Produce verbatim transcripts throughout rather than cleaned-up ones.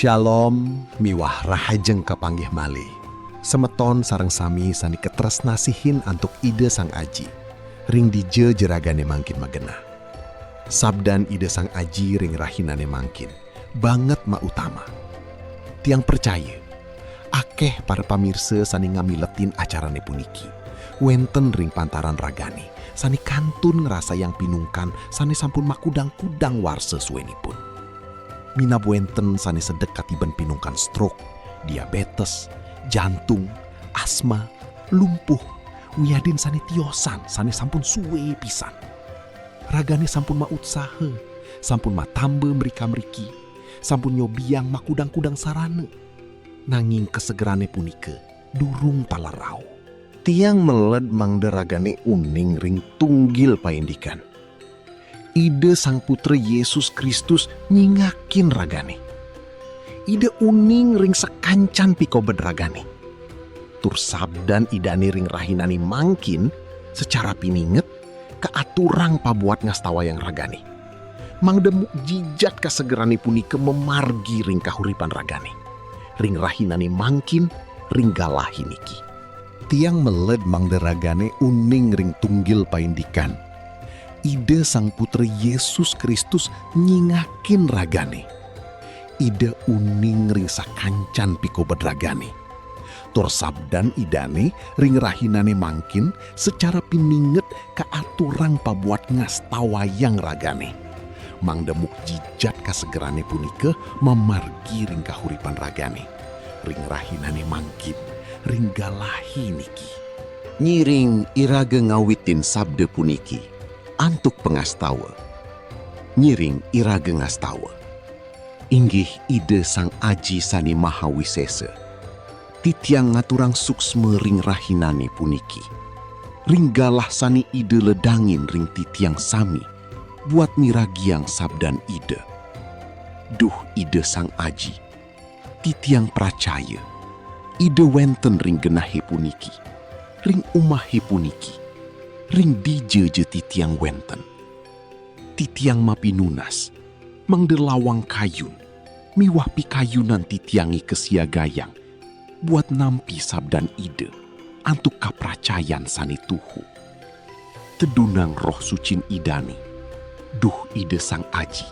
Syalom, miwah rahajeng kapanggih malih. Semeton sareng sami sane katresnasihin antuk Ida Sang Aji. Ring dija ja ragane mangkin magenah. Sabdan Ida Sang Aji ring rahinane mangkin, banget mautama. Tiang percaya, akeh para pamirsa sane ngamiletin acarane puniki, wenten ring pantaran ragane, sane kantun ngrasayang pinungkan sane sampun makudang-kudang warsa suenipun. Minab wenten sane sedek katiben pinungkan stroke, diabetes, jantung, asma, lumpuh, wiadin sane tiosan sane sampun sue pisan. Ragane sampun mautsaha, sampun matamba mrika-mriki, sampun nyobiang makudang-kudang sarana. Nanging kasegerane punika durung taler rauh. Tiang meled mangda ragane uning ring tunggil paindikan. Ida Sang Putra Yesus Kristus nyingakin ragane. Ida uning ring sakancan pikobet ragane. Tur sabdan Idane ring rahinane mangkin, secara pininget, kaaturang pabuat ngastawayang ragane. Mangda mukjijat kasegerane punika mamargi ring kahuripan ragane. Ring rahinane mangkin, ring galahe niki. Tiang meled mangda ragane uning ring tunggil paindikan. Ida Sang Putra Yesus Kristus nyingakin ragane. Ida uning ring sakancan pikobet ragane. Tur sabdan Idane ring rahinane mangkin secara pininget kaaturang pabuat ngastawayang ragane. Mangda mukjijat kasegerane punika mamargi ring kahuripan ragane. Ring rahinane mangkin, ring galahe niki. Nyiring iraga ngawitin sabda puniki, antuk pangastawa. Nyiring iraga ngastawa. Inggih Ida Sang Aji sane Maha Wisesa. Titiang ngaturang suksma ring rahinane puniki. Ring galah sane Ida ledangin ring titiang sami, buat miragiang sabdan Ida. Duh Ida Sang Aji, titiang pracaya, Ida wenten ring genahe puniki, ring umahe puniki, ring dija ja titiang wenten. Titiang mapinunas, mangda lawang kayun, miwah pikayunan titiange kasiagayang, buat nampi sabdan Ida, antuk kapracayan sane tuhu. Tedunang Roh Sucin Idane, duh Ida Sang Aji,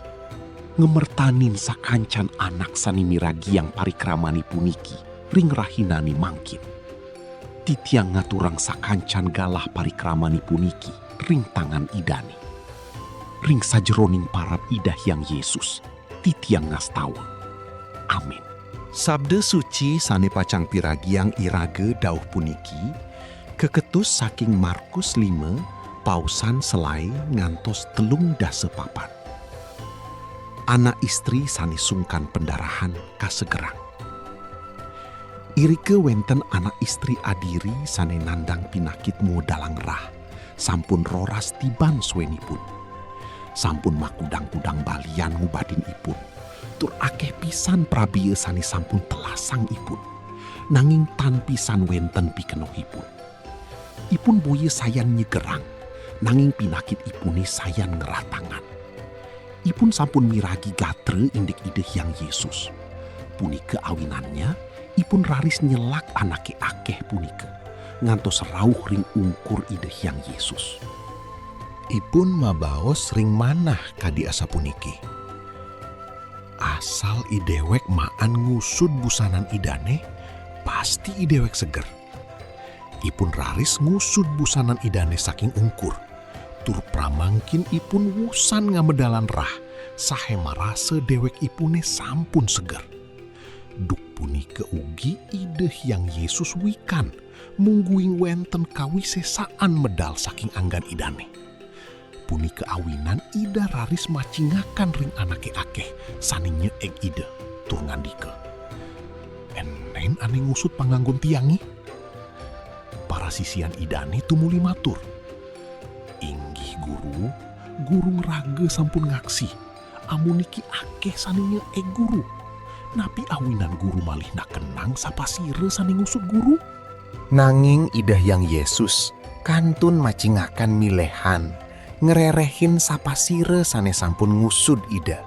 ngamertanin sakancan anak sane miragiang parikramane puniki ring rahinane mangkin. Titiang ngaturang sakancan galah parikramane puniki ring tangan Idane. Ring sajeroning parab Ida Hyang Yesus, titiang ngastawa. Amin. Sabda suci sane pacang piragiang iraga dauh puniki, kaketus saking Markus lima, pausan selae ngantos telung dasa papat. Anak istri sane sungkan pendarahan kasegerang. Irika wenten anak istri adiri sane nandang pinakit muedalang rah, sampun roras tiban suenipun. Sampun makudang-kudang balian ngubatin ipun, tur akeh pisan prabea sane sampun telasang ipun, nanging tan pisan wenten pikenohipun. Ipun boya sayan nyegerang, nanging pinakit ipune sayan ngratangan. Ipun sampun miragi gatra indik Ida Hyang Yesus. Punika awinannya, ipun raris nyelak anake akeh punika, ngantos rauh ring ungkur Ida Hyang Yesus. Ipun mabaos ring manah kadi asapuniki, "Asal idewek maan ngusud busanan Idane, pasti idewek seger." Ipun raris ngusud busanan Idane saking ungkur, tur pramangkin ipun wusan ngamedalan rah, sahe marasa dewekipune sampun seger. Duk punika ugi Ida Hyang Yesus wikan, mungguing wenten kawisesaan medal saking anggan Idane. Punika awinan Ida raris macingakan ring anake akeh sane nyeeg Ida, tur ngandika, "Enen ane ngusud panganggon tiange?" Para sisian Idane tumuli matur, "Inggih Guru, Guru ngraga sampun ngaksi, amuniki akeh sane nyeeg Guru. Napi awinan Guru malih nakenang sapasira sane ngusud Guru?" Nanging Ida Hyang Yesus kantun macingakan milehan, ngrerehin sapasira sane sampun ngusud Ida.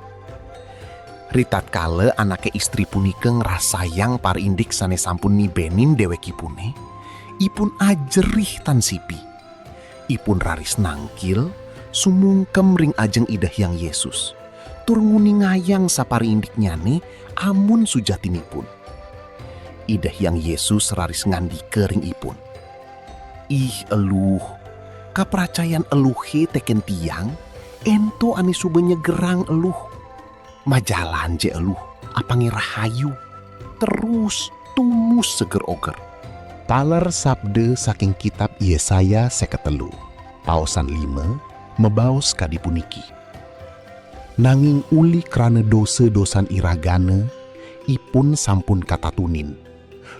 Ritatkala anake istri punika ngrasayang paraindik sane sampun nibenin dewekipune, ipun ajerih tan sipi. Ipun raris nangkil, sumungkem ring ajeng Ida Hyang Yesus, tur nguningayang saparaindiknyane amun sujatinipun. Ida Hyang Yesus raris ngandika ring ipun, "Ih, eluh, kapracayan eluhe teken Tiang ento ane suba nyegerang eluh. Majalan je eluh, apange rahayu, terus tumus seger oger." Taler sabda saking kitab Yesaya seket telu, paosan lima, mabaos kadi puniki, "Nanging uli krana dosa-dosan iragane, ipun sampun katatunin,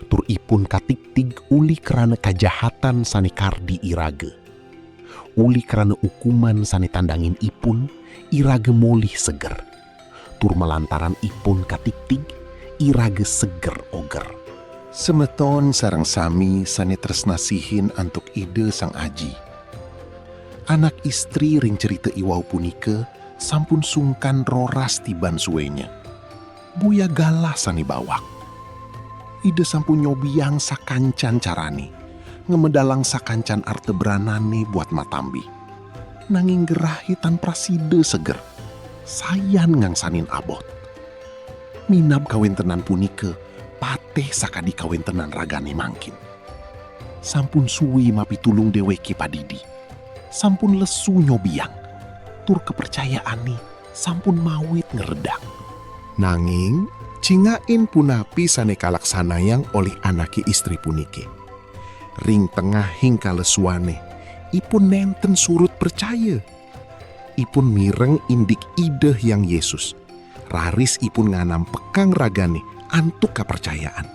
tur ipun katigtig uli krana kajahatan sane kardi iraga. Uli krana ukuman sane tandangin ipun, iraga molih seger. Tur malantaran ipun katigtig, iraga seger oger." Semeton sareng sami sane tresnasihin antuk Ida Sang Aji. Anak istri ring cerita iwau punika sampun sungkan roras tiban suenya. Boya galah sane bawak. Ida sampun nyobiang sakancan carane, ngamedalang sakancan arta branane buat matambi. Nanging gerahe tan prasida seger, sayan ngangsanin abot. Minab kawentenan punika pateh sakadi kawentenan ragane mangkin. Sampun suwe mapitulung deweke padidi. Sampun lesu nyobiang, tur kapracayaane sampun mawit ngredang. Nanging, cingakin punapi sane kalaksanayang olih anake istri punike. Ring tengahing kalesuane, ipun nenten surut pracaya. Ipun mireng indik Ida Hyang Yesus, raris ipun nganampekang ragane antuk kapracayaan.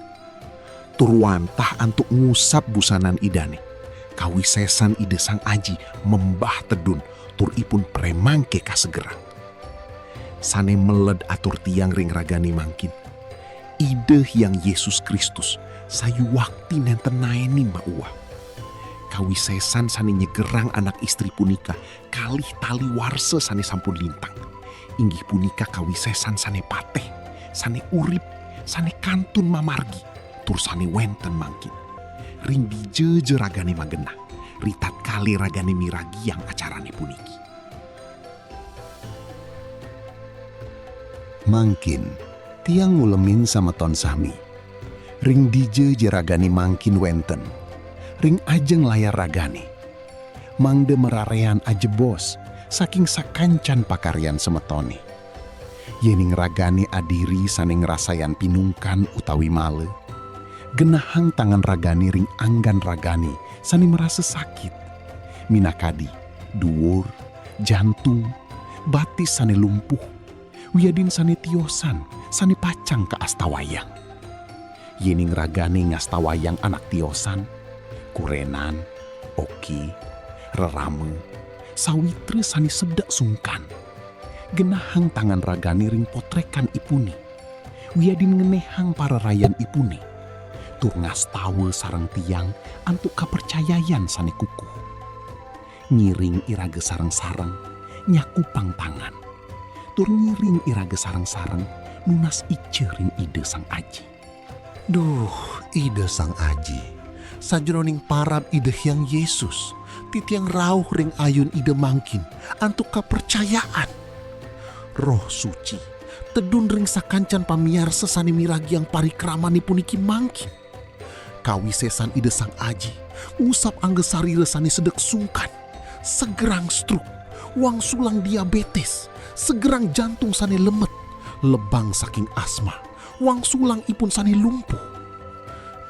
Tur wantah antuk ngusap busanan Idane, kawisesan Ida Sang Aji membah tedun tur ipun premangke kasegeran. Sane meled atur tiang ring ragane mangkin, Ida Hyang Yesus Kristus sayuwakti nenten naenin mauwah. Kawisesan sane nyegerang anak istri punika kalih tali warsa sane sampun lintang, inggih punika kawisesan sane pateh, sane urip, sane kantun mamargi, tur sane wenten mangkin. Ring dija ja ragane magenah, ritatkale ragane miragiang acarane puniki. Mangkin, tiang ngulemin sameton sami. Ring dija ja ragane mangkin wenten, ring ajeng layar ragane, mangda mararean ajebos saking sakancan pakaryan semetone. Yening ragane adiri sane ngrasayan pinungkan utawi mala, genahang tangan ragane ring anggan ragane sane marasa sakit, minakadi duur, jantung, batis sane lumpuh, wiadin sane tiosan sane pacang kaastawayang. Yening ragane ngastawayang anak tiosan, kurenan, oki, rerama, sawitra sane sedek sungkan, genahang tangan ragane ring potrekan ipune, wiadin ngenehang parerayan ipune, tur ngastawa sareng tiang antuk kapracayayan sane kukuh. Ngiring iraga sareng-sareng nyakupang tangan, tur ngiring iraga sareng-sareng nunas ica ring Ida Sang Aji. Duh, Ida Sang Aji, sajeroning parab Ida Hyang Yesus, titiang rauh ring ayun Ida mangkin antuk kapercayaan. Roh Suci, tedun ring sakancan pamiarsa sane miragiang parikramane puniki mangkin. Kawisesan Ida Sang Aji ngusap angga sarira sane sedek sungkan, segerang stroke, wangsulang diabetes, segerang jantung sane lemet, lebang saking asma, wangsulang ipun sane lumpuh.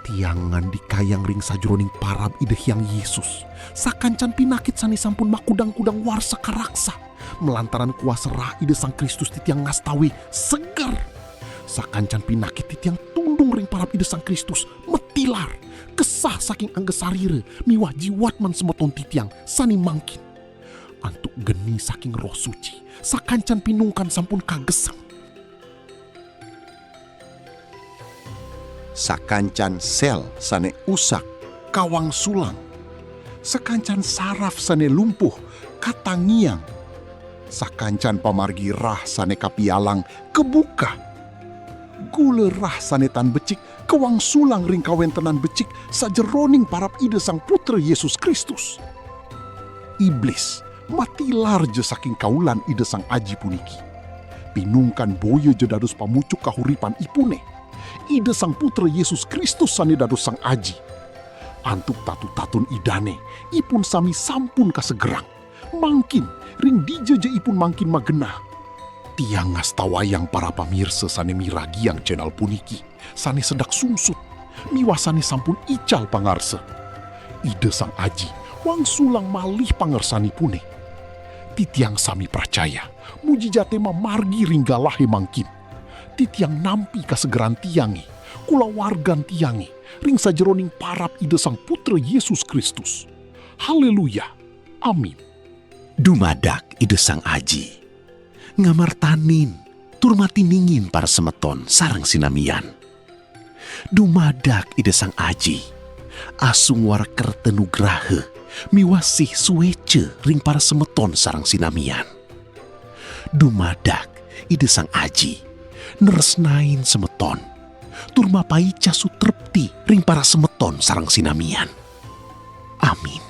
Tiang ngandikayang ring sajeroning parab Ida Hyang Yesus, sakancan pinakit sane sampun makudang-kudang warsa karaksa, malantaran kuasa Roh Ida Sang Kristus titiang ngastawi seger. Sakancan pinakit titiang tundung ring parab Ida Sang Kristus, matilar, kesah saking angga sarira miwah jiwatman semeton titiang sane mangkin. Antuk geni saking Roh Suci, sakancan pinungkan sampun kageseng. Sakancan sel sane usak kawangsulang. Sakancan saraf sane lumpuh katangiang. Sakancan pamargi rah sane kapialang kabuka. Gula rah sane tan becik kawangsulang ring kawentenan becik sajeroning parab Ida Sang Putra Yesus Kristus. Iblis matilar ja saking kaulan Ida Sang Aji puniki. Pinungkan boya ja dados pamucuk kahuripan ipune. Ida Sang Putra Yesus Kristus sane dados Sang Aji. Antuk tatu-tatun Idane, ipun sami sampun kasegerang. Mangkin, ring dija ja ipun mangkin magenah. Tiang ngastawayang para pamirsa sane miragiang channel puniki, sane sedek sungsut, miwah sane sampun ical pangarsa. Ida Sang Aji wangsulang malih pangarsanipune. Titiang sami pracaya, mujijate mamargi ring galahe mangkin. Titiang nampi kasegeran tiange, kulawargan tiange, ring sajeroning parab Ida Sang Putra Yesus Kristus. Haleluya! Amin. Dumadak Ida Sang Aji ngamartanin tur matiningin para semeton sareng sinamian. Dumadak Ida Sang Aji asung wara kerta nugraha miwah sih sueca ring para semeton sareng sinamian. Dumadak Ida Sang Aji nresnain semeton tur mapaica sutrepti ring para semeton sareng sinamian. Amin.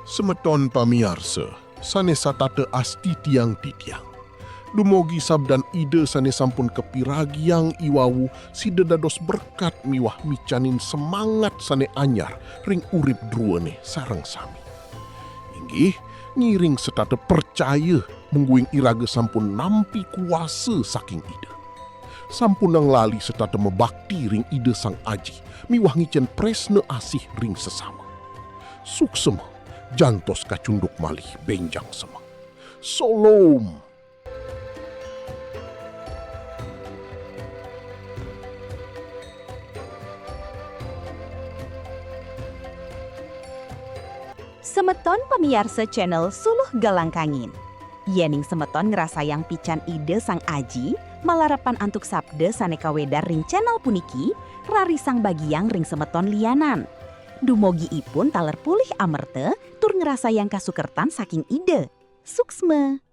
Semeton pamiarsa, sane satata asti tiang titiang. Dumogi sabdan Ida sane sampun kapiragiang iwau sida dados berkat miwah micanin semangat sane anyar ring urip druene sareng sami. Inggih, ngiring setata percaya mungguing iraga sampun nampi kuasa saking Ida. Sampunang lali setata mabakti ring Ida Sang Aji miwah ngicen tresna asih ring sesama. Suksma, jantos kacunduk malih benjang semeng. Solom. Semeton pamiarsa channel Suluh Galang Kangin. Yening semeton ngrasayang pican Ida Sang Aji, malarapan antuk sabda sane kawedar ring channel puniki, rarisang bagiang ring semeton lianan. Dumogi ipun taler pulih amerta tur ngrasayang kasukertan saking Ida. Suksma.